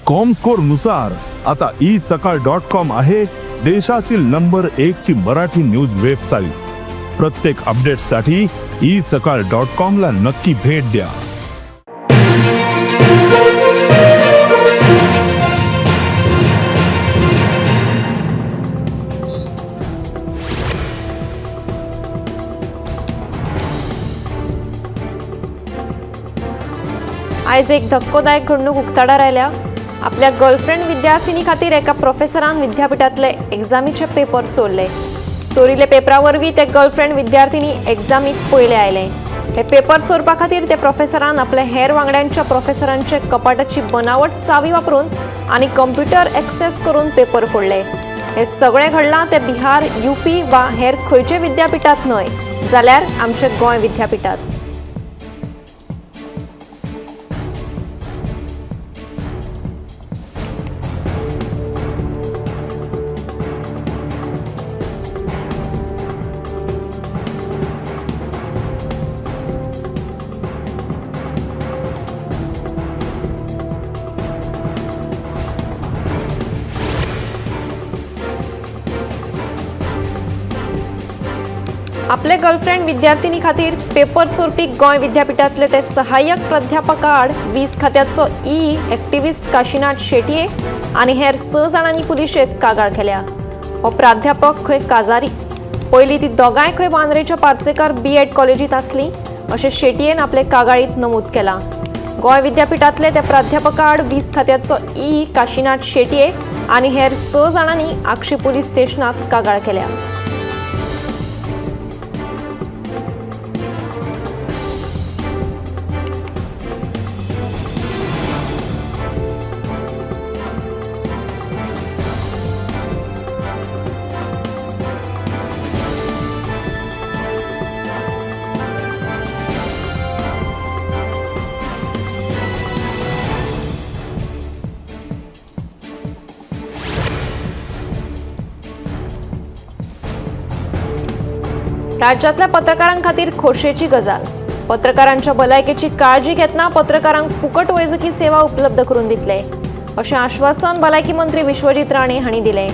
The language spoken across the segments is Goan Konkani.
कॉमस्कोर नुसार आता ई सकाळ डॉट कॉम आहे देशातील नंबर एक ची मराठी न्यूज वेबसाईट. प्रत्येक अपडेटसाठी ई सकाळ डॉट कॉम ला नक्की भेट द्या. आयज एक धक्कोदायक घडणूक उक्ताडार आयल्या. आपल्या गर्लफ्रेंड विद्यार्थिनी खातीर एका प्रोफेसरान विद्यापिठांतले एग्जामीचे पेपर चोरले. चोरिल्ले पेपरा वरवीं ते गर्लफ्रेंड विद्यार्थिनी एग्जामीक पयले आयले. हे पेपर चोरपा खातीर ते प्रोफेसरान आपल्या हेर वांगड्यांच्या प्रोफेसरांचे कपाटाची बनावट चावी वापरून आनी कंप्युटर एक्सेस करून पेपर फोडले. हे सगळें घडलां ते बिहार, यूपी वा हेर खंयचे विद्यापिठांत न्हय, जाल्यार आमचे गोंय विद्यापिठांत. आपले गर्लफ्रेंड विद्यार्थिनी खातीर पेपर चोरपी गोंय विद्यापिठांतले ते सहाय्यक प्राध्यापका आड वीज खात्याचो ई एक्टिव्हिस्ट काशीनाथ शेटये आनी हेर 6 जाणांनी पुलिशेंत कागाळ केल्या. हो प्राध्यापक खंय काजारी, पयलीं ती दोगांय खंय वांद्रेच्या पार्सेकर बी एड कॉलेजींत आसली अशें शेटयेन आपले कागाळींत नमूद केलां. गोंय विद्यापिठांतले त्या प्राध्यापका आड वीज खात्याचो ई काशीनाथ शेटये आनी हेर 6 जाणांनी आगशी पुलीस स्टेशनांत कागाळ केल्या. राज्यातल्या पत्रकारां खातीर खोशेची गजाल. पत्रकारांच्या भलायकेची काळजी घेतना पत्रकारांक फुकट वैजकी सेवा उपलब्ध करून दितले अशें आश्वासन भलायकी मंत्री विश्वजीत राणे हांणी दिलें.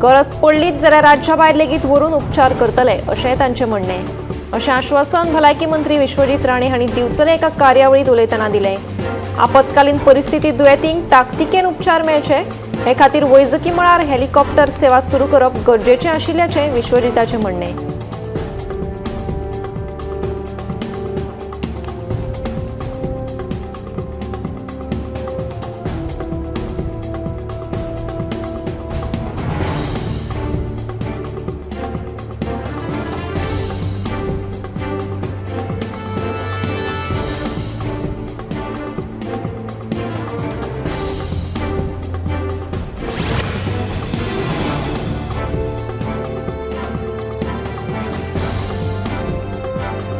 गरज पडलीच जाल्यार राज्या भायर लेगीत व्हरून उपचार करतले अशेंय तांचें म्हणणें. अशें आश्वासन भलायकी मंत्री विश्वजीत राणे हांणी दिवचले एका कार्यावळींत उलयतना दिलें. आपत्कालीन परिस्थितीत दुयेंतींक ताकतिकेन उपचार मेळचे हे खातीर वैजकी मळार हेलिकॉप्टर सेवा सुरू करप गरजेचें आशिल्ल्याचें विश्वजीताचें म्हणणें.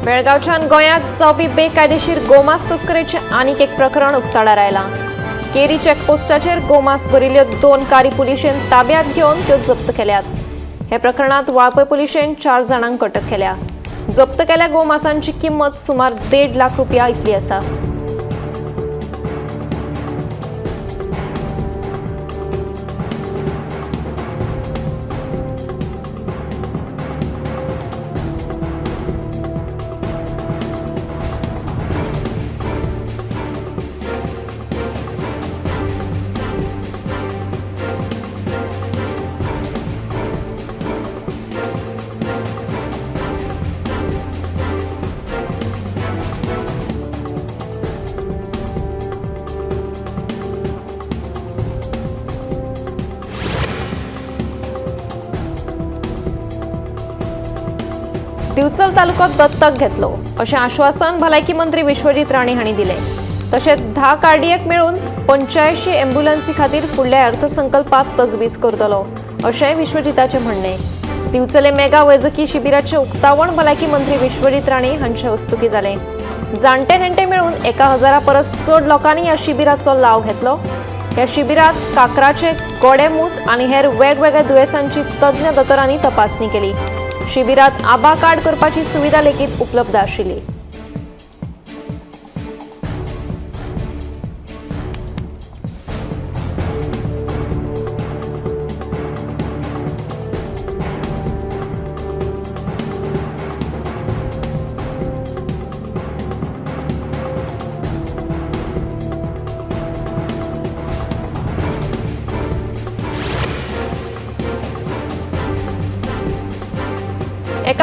बेळगांवच्यान गोंयांत जावपी बेकायदेशीर गोमांस तस्करेचें आनीक एक प्रकरण उक्ताडार आयलां. केरी चॅकपोस्टाचेर गोमांस भरिल्ल्यो 2 कारी पुलिशेन ताब्यांत घेवन त्यो जप्त केल्यात. हे प्रकरणांत वाळपय पुलिशेन 4 जाणांक अटक केल्या. जप्त केल्या गोमांसांची किंमत सुमार 1.5 लाख रुपया इतली आसा. दिवचल तालुको दत्तक घेतलो अशें आश्वासन भलायकी मंत्री विश्वजीत राणे हांणी दिलें. तशेंच 10 कार्डियक मेळून 85 एम्ब्युलन्सी खातीर फुडल्या अर्थसंकल्पात तजवीज करतलो अशेंय विश्वजीताचें म्हणणें. दिवचले मेगा वैजकी शिबिराचें उक्तावण भलायकी मंत्री विश्वजीत राणे हांचे हस्तुकीं जालें. जाणटे नेणटे मेळून 1000 परस चड लोकांनी ह्या शिबिराचो लाव घेतलो. ह्या शिबिरात काकराचे गोडेमूत आनी हेर वेगवेगळ्या दुयेंसांची तज्ञ दोतोरांनी तपासणी केली. शिबिरात आबा कार्ड करपाची सुविधा लेगीत उपलब्ध आशिल्ली.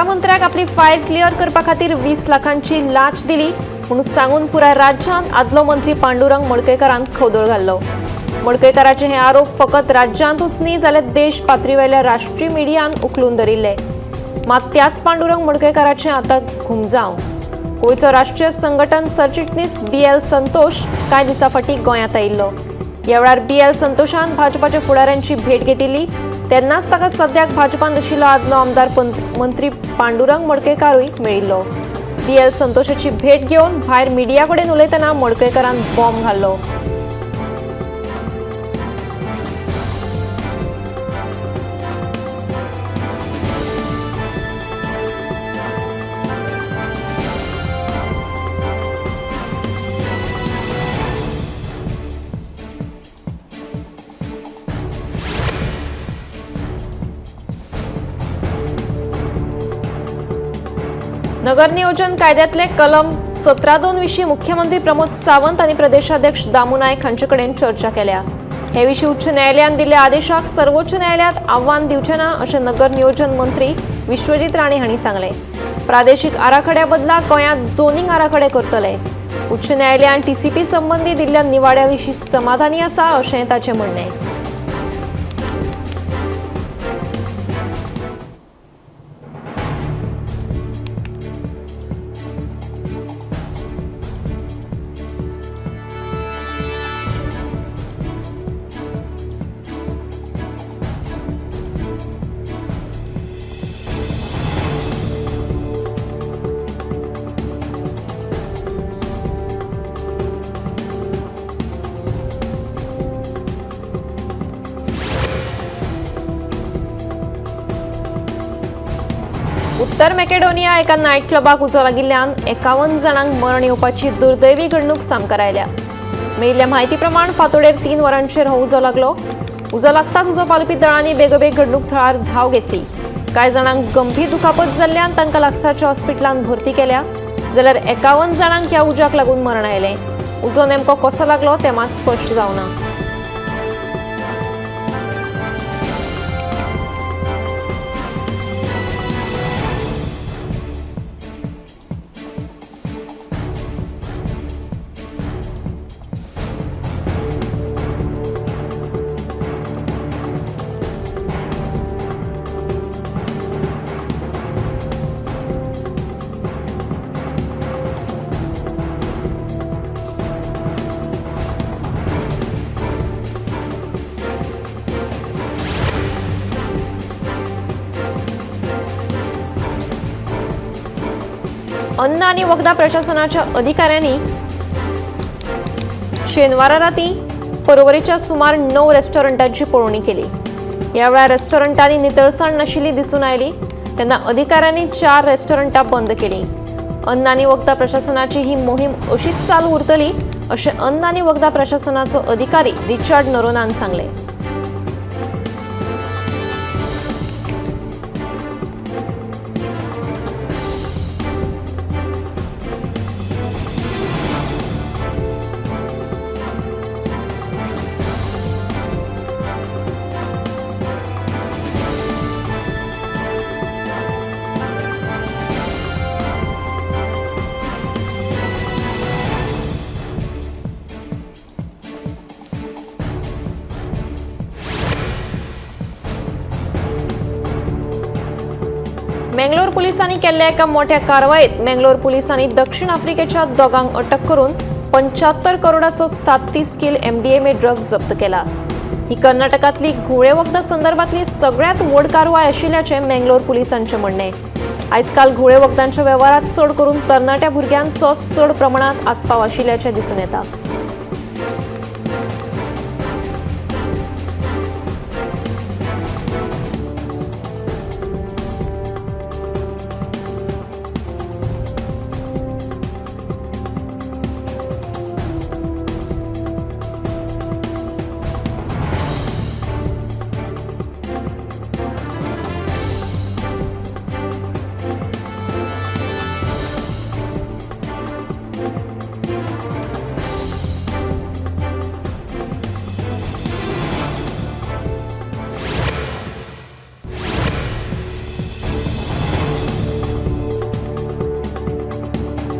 एका मंत्र्याक आपली फायल क्लियर करपा खातीर 20 लाखांची लाच दिली म्हणून सांगून पुराय राज्यांत आदलो मंत्री पांडुरंग मडकयकारान खवदळ घाल्लो। मडकयकाराचे हे आरोप फकत राज्यांतूच न्ही जाल्यार देश पातळीवेल्या राष्ट्रीय मिडियान उखलून धरिल्ले। मात त्याच पांडुरंग मडकयकाराचे आतां घुमजाव। गोंयचो राष्ट्रीय संघटन सरचिटणीस BL Santosh कांय दिसां फाटीं गोंयांत आयिल्लो। ह्या वेळार BL संतोषान भाजपाच्या फुडाऱ्यांची भेट घेतिल्ली। तेन्नाच ताका सद्याक भाजपान आशिल्लो आदलो आमदार मंत्री पांडुरंग मडकयकारूय मेळिल्लो। BL संतोषाची भेट घेवन भायर मिडिया कडेन उलयतना मडकयकारान बॉम्ब घाल्लो। नगर नियोजन कायद्यातले कलम 17(2) विशीं मुख्यमंत्री प्रमोद सावंत आनी प्रदेशाध्यक्ष दामू नायक हांचे कडेन चर्चा केल्या। हे विशीं उच्च न्यायालयान दिल्ल्या आदेशाक सर्वोच्च न्यायालयात आव्हान दिवचें ना अशें नगर नियोजन मंत्री विश्वजीत राणे हांणी सांगलें। प्रादेशीक आराखड्या बदला गोंयांत झोनिंग आराखडे करतले। उच्च न्यायालयान TCP संबंदी दिल्ल्या निवाड्या विशीं समाधानी आसा अशें ताचें म्हणणें। उत्तर मॅकेडोनिया एका नायट क्लबाक उजो लागिल्ल्यान 51 जाणांक मरण येवपाची दुर्दैवी घडणूक सामकार आयल्या। मेळिल्ल्या म्हायती प्रमाण फांतोडेर 3 वरांचेर हो उजो लागलो। उजो लागताच उजो पालोवपी दळांनी बेगोबेग घडणूक थळार धांव घेतली। कांय जाणांक गंभीर दुखापत जाल्ल्यान तांकां लागसारच्या हॉस्पिटलांत भरती केल्या, जाल्यार 51 जाणांक ह्या उज्याक लागून मरण आयलें। उजो नेमको कसो लागलो तें मात स्पश्ट जावना। अन्न आनी वखदां प्रशासनाच्या अधिकाऱ्यांनी शेनवारा राती परवरीच्या सुमार 9 रेस्टॉरंटांची पळोवणी केली। ह्या वेळार रेस्टॉरंटांनी नितळसाण नाशिल्ली दिसून आयली तेन्ना अधिकाऱ्यांनी 4 रेस्टॉरंटां बंद केली। अन्न आनी वखदां प्रशासनाची ही मोहीम अशीच चालू उरतली अशें अन्न आनी वखदां प्रशासनाचो अधिकारी रिचर्ड नरोनान सांगलें। मेंगलोर पुलिसांनी केल्ल्या एका मोठ्या कारवायेत मेंगलोर पुलिसांनी दक्षिण आफ्रिकेच्या दोगांक अटक करून 75 करोडाचो 37 किल MDMA drugs जप्त केला। ही कर्नाटकांतली घुंवळे वखदां संदर्भातली सगळ्यात व्हड कारवाय आशिल्ल्याचें मेंगलोर पुलिसांचें म्हणणें। आयजकाल घुंवळे वखदांच्या वेव्हारांत चड करून तरणाट्या भुरग्यांचो चड प्रमाणांत आस्पाव आशिल्ल्याचें दिसून येता।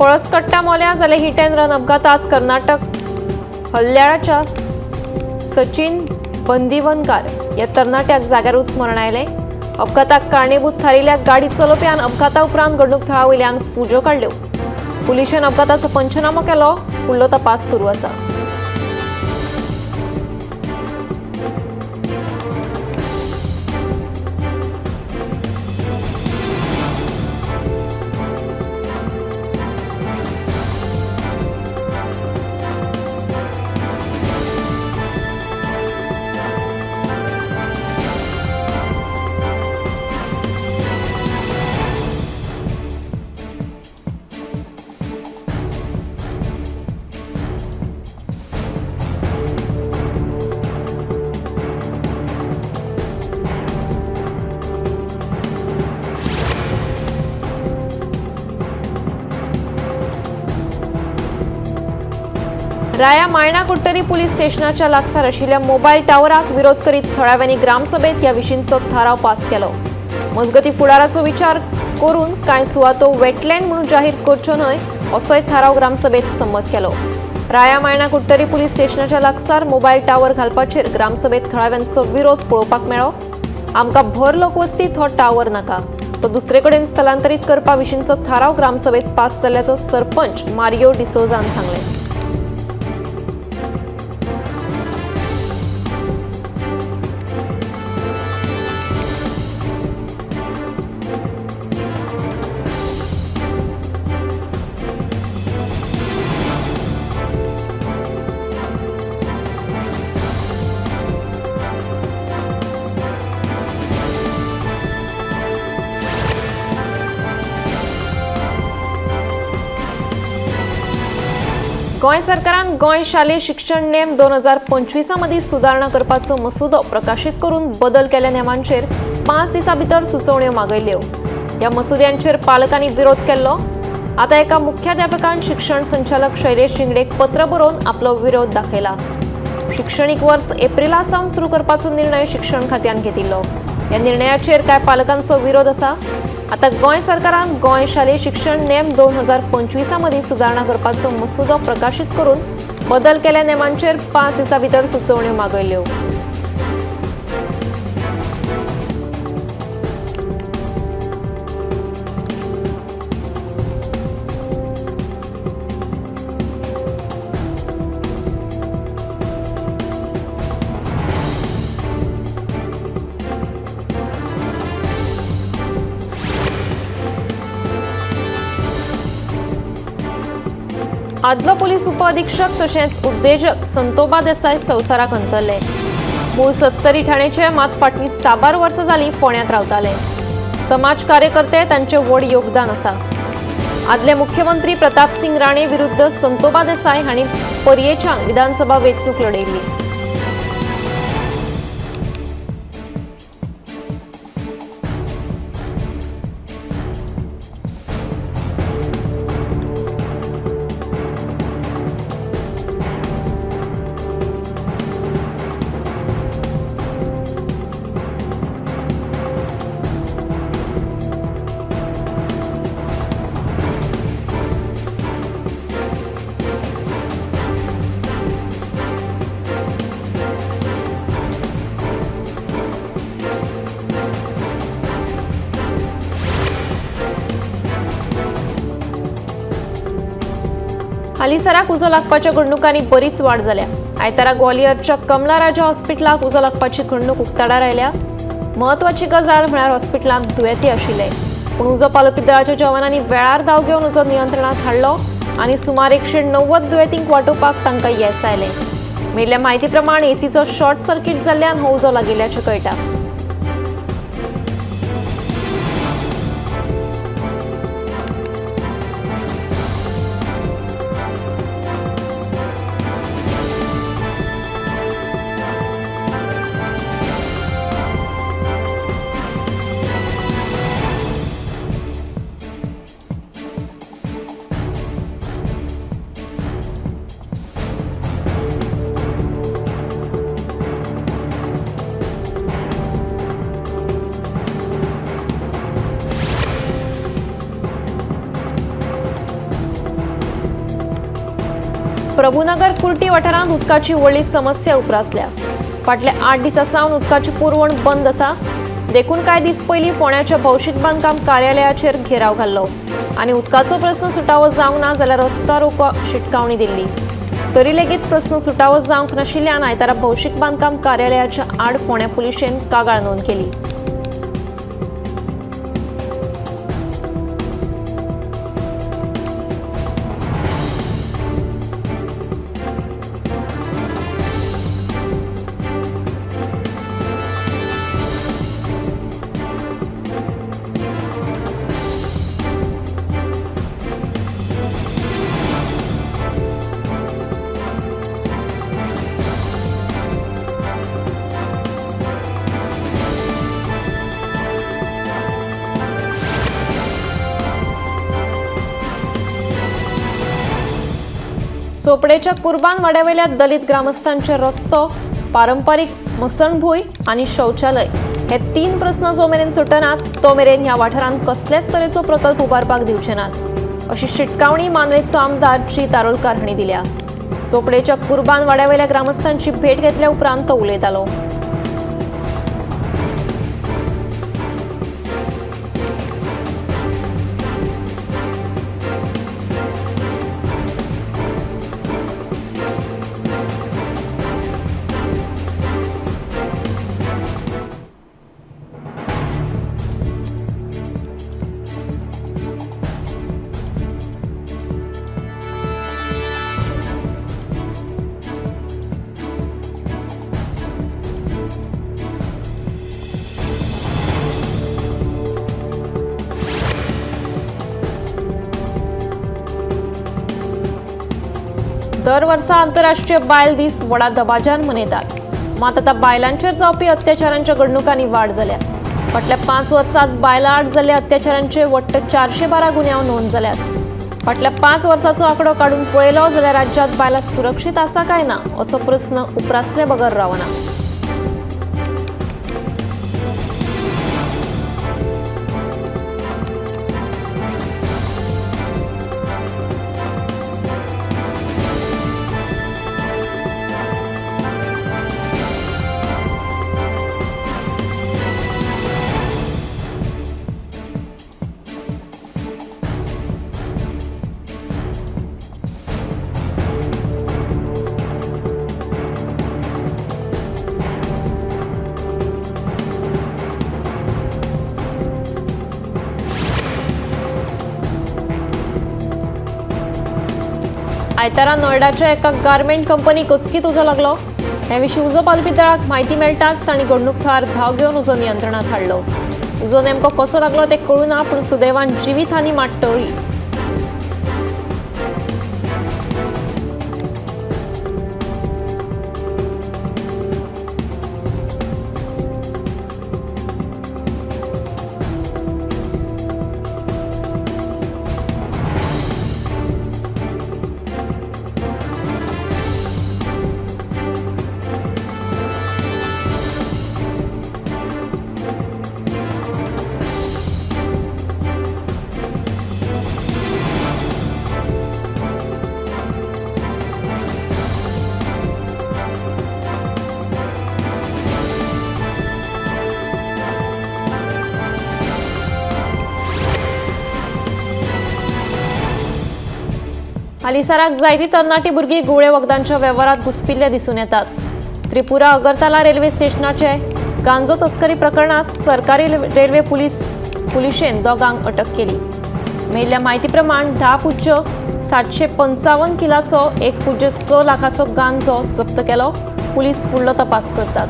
पळसकट्टा मोल्यां जाले हिट अँड रन अपघातात कर्नाटक हल्ल्याळाच्या सचिन बंदिवनकार ह्या तरणाट्याक जाग्यारूच मरण आयलें. अपघाताक कारणीभूत थारिल्ल्या गाडी चलोवप्यान अपघाता उपरांत घडणूक थळा वयल्यान फुज्यो काडल्यो. पुलिशेन अपघाताचो पंचनामो केलो. फुडलो तपास सुरू आसा. राया मायणा कुडटरी पुलीस स्टेशनाच्या लागसार आशिल्ल्या मोबायल टावराक विरोध करीत थळाव्यांनी ग्रामसभेत ह्या विशींचो थाराव पास केलो. मजगती फुडाराचो विचार करून कांय सुवातो वेटलँड म्हणून जाहीर करच्यो न्हय असोय थाराव ग्रामसभेत संमत केलो. राया मायणा कुडटरी पुलीस स्टेशनाच्या लागसार मोबायल टावर घालपाचेर ग्रामसभेत थळाव्यांचो विरोध पळोवपाक मेळ्ळो. आमकां भर लोकवस्तीत हो टावर नाका, तो दुसरे कडेन स्थलांतरीत करपा विशींचो थाराव ग्रामसभेत पास जाल्ल्याचो सरपंच मारियो डिसोजान सांगलें. गोंय सरकारान गोंय शालेय शिक्षण नेम 2025 मदीं सुदारणा करपाचो मसुदो प्रकाशीत करून बदल केल्ल्या नेमांचेर 5 दिसां भितर सुचोवण्यो मागयल्यो. ह्या मसुद्यांचेर पालकांनी विरोध केल्लो. आतां एका मुख्याध्यापकान शिक्षण संचालक शैलेश शिंगडेक पत्र बरोवन आपलो विरोध दाखयला. शिक्षणीक वर्स एप्रिला सावन सुरू करपाचो निर्णय शिक्षण खात्यान घेतिल्लो. ह्या निर्णयाचेर कांय पालकांचो विरोध आसा. आतां गोंय सरकारान गोंय शालेय शिक्षण नेम 2025 मदीं सुदारणा करपाचो मसुदो प्रकाशीत करून बदल केल्ल्या नेमांचेर 5 दिसां भितर सुचोवण्यो मागयल्यो. आदलो पुलीस उपअधीक्षक तशेंच उद्देजक संतोबा देसाय संवसाराक अंतरले. मूळ 70 ठाणेचे मात फाटलीं साबार वर्सां जालीं फोंड्यांत रावताले. समाज कार्यकर्ते तांचें व्हड योगदान आसा. आदले मुख्यमंत्री प्रतापसिंग राणे विरुद्ध संतोबा देसाय हांणी पर्येच्यान विधानसभा वेंचणूक लढयल्ली. हालींसराक उजो लागपाच्या घडणुकांनी बरीच वाड जाल्या. आयतारा ग्वालियरच्या कमला राजा हॉस्पिटलाक उजो लागपाची घडणूक उक्ताडार आयल्या. म्हत्वाची गजाल म्हळ्यार हॉस्पिटलांत दुयेंती आशिल्ले, पूण उजो पालोवपी दळाच्या जवानांनी वेळार धांव घेवन उजो नियंत्रणांत हाडलो आनी सुमार 190 दुयेंतींक वाटोवपाक तांकां येस आयलें. मेळिल्ल्या म्हायती प्रमाण एसीचो शॉर्ट सर्किट जाल्ल्यान हो उजो लागिल्ल्याचें कळटा. प्रभुनगर कुर्टी वाठारांत उदकाची व्हडली समस्या उप्रासल्या. फाटल्या 8 दिसां सावन उदकाची पुरवण बंद आसा. देखून कांय दीस पयलीं फोंड्याच्या भौशीक बांदकाम कार्यालयाचेर घेराव घाल्लो आनी उदकाचो प्रस्न सुटावो जावंक ना जाल्यार रस्तो रोको शिटकावणी दिल्ली. तरी लेगीत प्रस्न सुटावो जावंक नाशिल्ल्यान आयतारा भौशीक बांदकाम कार्यालयाच्या आड फोंड्या पुलिशेन कागाळ नोंद केली. चोपडेच्या कुर्बान वाड्यावेल्या दलित ग्रामस्थांचे रस्तो, पारंपरिक मसणभूंय आनी शौचालय हे 3 प्रस्न जो मेरेन सुटनात तो मेरेन ह्या वाठारांत कसलेच तरेचो प्रकल्प उबारपाक दिवचे नात अशी शिटकावणी मांद्रेचो आमदार जी तारोलकार हांणी दिल्या. चोपडेच्या कुर्बान वाड्यावेल्या ग्रामस्थांची भेट घेतल्या उपरांत तो उलयतालो. दर वर्सा आंतरराष्ट्रीय बायल दीस व्हडा दबाज्यान मनयतात. मात आतां बायलांचेर जावपी अत्याचारांच्या घडणुकांनी वाड जाल्या. फाटल्या 5 वर्सांत बायलां आड जाल्ल्या अत्याचारांचे वट्ट 412 गुन्यांव नोंद जाल्यात. फाटल्या 5 वर्सांचो आंकडो काडून पळयलो जाल्यार राज्यांत बायलां सुरक्षीत आसा काय ना असो प्रस्न उप्रासले बगर रावना. आयतारा नोयडाच्या एका गार्मेंट कंपनीक अचकीत उजो लागलो. हे विशीं उजो पालपी दळाक म्हायती मेळटाच तांणी घडणूक थळार धांव घेवन उजो नियंत्रणांत हाडलो. उजो नेमको कसो लागलो तें कळूं ना, पूण सुदैवान जिवीत हानी मात टळ्ळी. हालींसराक जायती तरणाटी भुरगीं घुंवळे वखदांच्या वेव्हारांत घुसपिल्ले दिसून येतात. त्रिपुरा अगरतला रेल्वे स्टेशनाचे गांजो तस्करी प्रकरणांत सरकारी रेल्वे पुलिशेन दोगांक अटक केली. मेळिल्ल्या म्हायती प्रमाण 10.755 किलाचो 1.6 लाखाचो गांजो जप्त केलो. पुलीस फुडलो तपास करतात.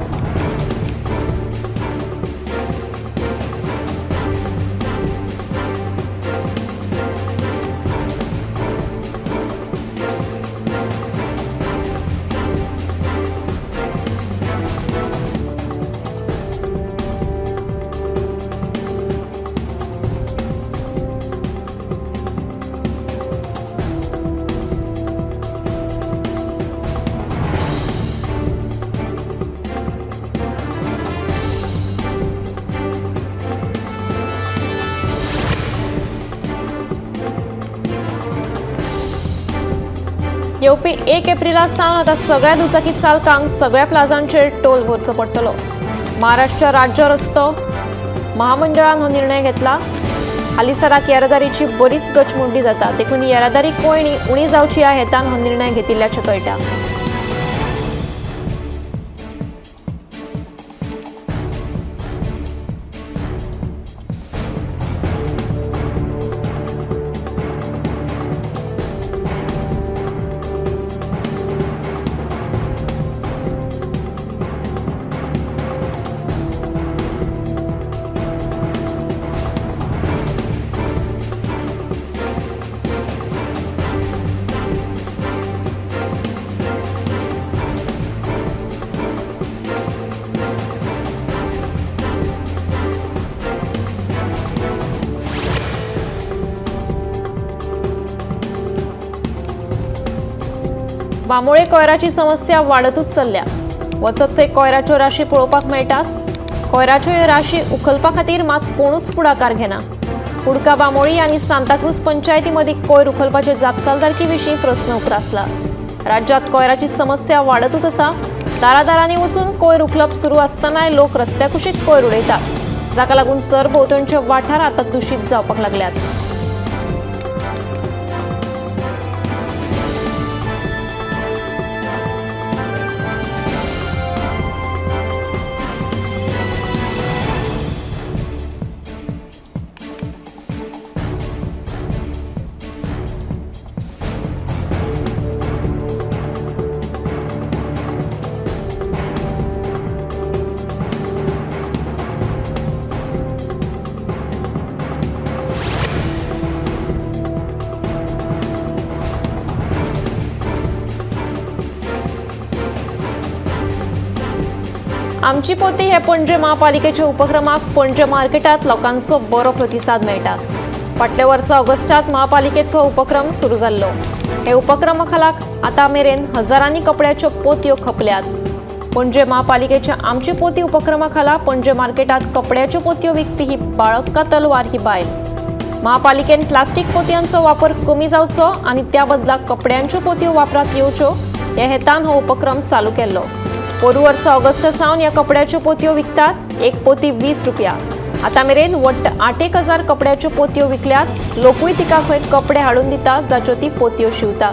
येवपी 1 एप्रिला सावन आतां सगळ्या दुचाकी चालकांक सगळ्या प्लाझांचेर टोल भरचो पडटलो। महाराष्ट्र राज्य रस्तो महामंडळान हो निर्णय घेतला। हालींसराक येरादारीची बरीच गचमुंडी जाता, देखून येरादारी कोयणी उणी जावची ह्या हेतान हो निर्णय घेतिल्ल्याचें कळटा। बांबोळे कोयराची समस्या वाडतूच चल्ल्या। वचत थंय कोयराच्यो राशी पळोवपाक मेळटात। कोयराच्यो ह्यो राशी उखलपा खातीर मात कोणूच फुडाकार घेना। कुडका बांबोळी आनी सांताक्रूज पंचायती मदीं कोयर उखलपाचे जापसालदारकी विशीं प्रस्न उप्रासला। राज्यांत कोयराची समस्या वाडतूच आसा। दारादारांनी वचून कोयर उखलप सुरू आसतनाय लोक रस्त्या कुशीक कोयर उडयतात, जाका लागून सरभोंवतणचे वाठार आतां दुशीत जावपाक लागल्यात। आमची पोती हे पणजे महापालिकेच्या उपक्रमाक पणजे मार्केटात लोकांचो बरो प्रतिसाद मेळटा। फाटल्या वर्सा ऑगस्टात महापालिकेचो उपक्रम सुरू जाल्लो। हे उपक्रमा खाला आतां मेरेन हजारांनी कपड्याच्यो पोतयो खपल्यात। पणजे महापालिकेच्या आमची पोती उपक्रमा खाला पणजे मार्केटात कपड्याच्यो पोतयो विकपी ही बाळक्का तलवार ही बायल। महापालिकेन प्लास्टीक पोतयांचो वापर कमी जावचो आनी त्या बदला कपड्यांच्यो पोतयो वापरात येवच्यो ह्या हेतान हो उपक्रम चालू केल्लो। पोरू वर्सा ऑगस्ट सावन ह्या कपड्याच्यो पोतयो विकतात। एक पोती 20 रुपया। आतां मेरेन वट्ट 8,000 कपड्याच्यो पोतयो विकल्यात। लोकूय तिका खंय कपडे हाडून दितात जाच्यो ती पोतयो शिंवता।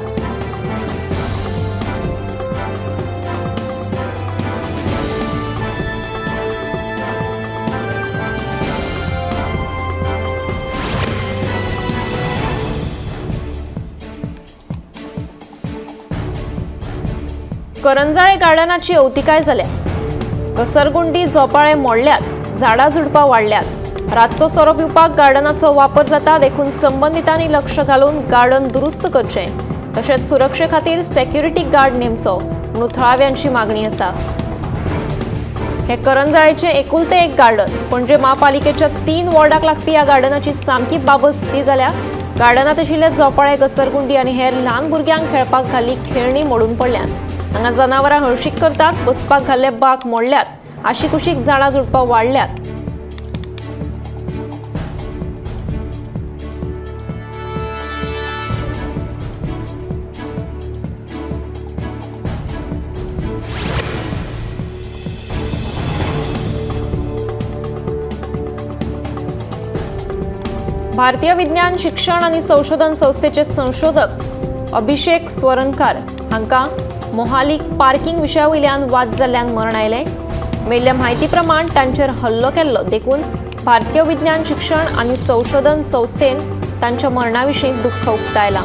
करंजाळे गार्डनाची अवतिकाय जाल्या। घसरगुंडी झोपाळे मोडल्यात, झाडां झुडपां वाडल्यात। रातचो सोरो पिवपाक गार्डनाचो वापर जाता, देखून संबंदितांनी लक्ष घालून गार्डन दुरुस्त करचें, तशेंच सुरक्षे खातीर सेक्युरिटी गार्ड नेमचो म्हणून थळाव्यांची मागणी आसा। हे करंजाळेचें एकुलतें एक गार्डन। पणजे महापालिकेच्या 3 वॉर्डाक लागपी ह्या गार्डनाची सामकी बाबत स्थिती जाल्या। गार्डनांत आशिल्ले झोपाळे, घसरगुंडी आनी हेर ल्हान भुरग्यांक खेळपाक घाल्ली खेळणी मोडून पडल्यात। हांगा जनावरां हळशीक करतात, बसपाक घाल्ले बाग मोडल्यात, आशिकुशीक झाडां झुडपां वाडल्यात। भारतीय विज्ञान शिक्षण आनी संशोधन संस्थेचे संशोधक अभिषेक स्वरंकार हांकां मोहालीक पार्किंग विशया वयल्यान वाद जाल्ल्यान मरण आयलें। मेल्ल्या म्हायती प्रमाण तांचेर हल्लो केल्लो, देखून भारतीय विज्ञान शिक्षण आनी संशोधन संस्थेन तांच्या मरणा विशीं दुख्ख उक्तायलां।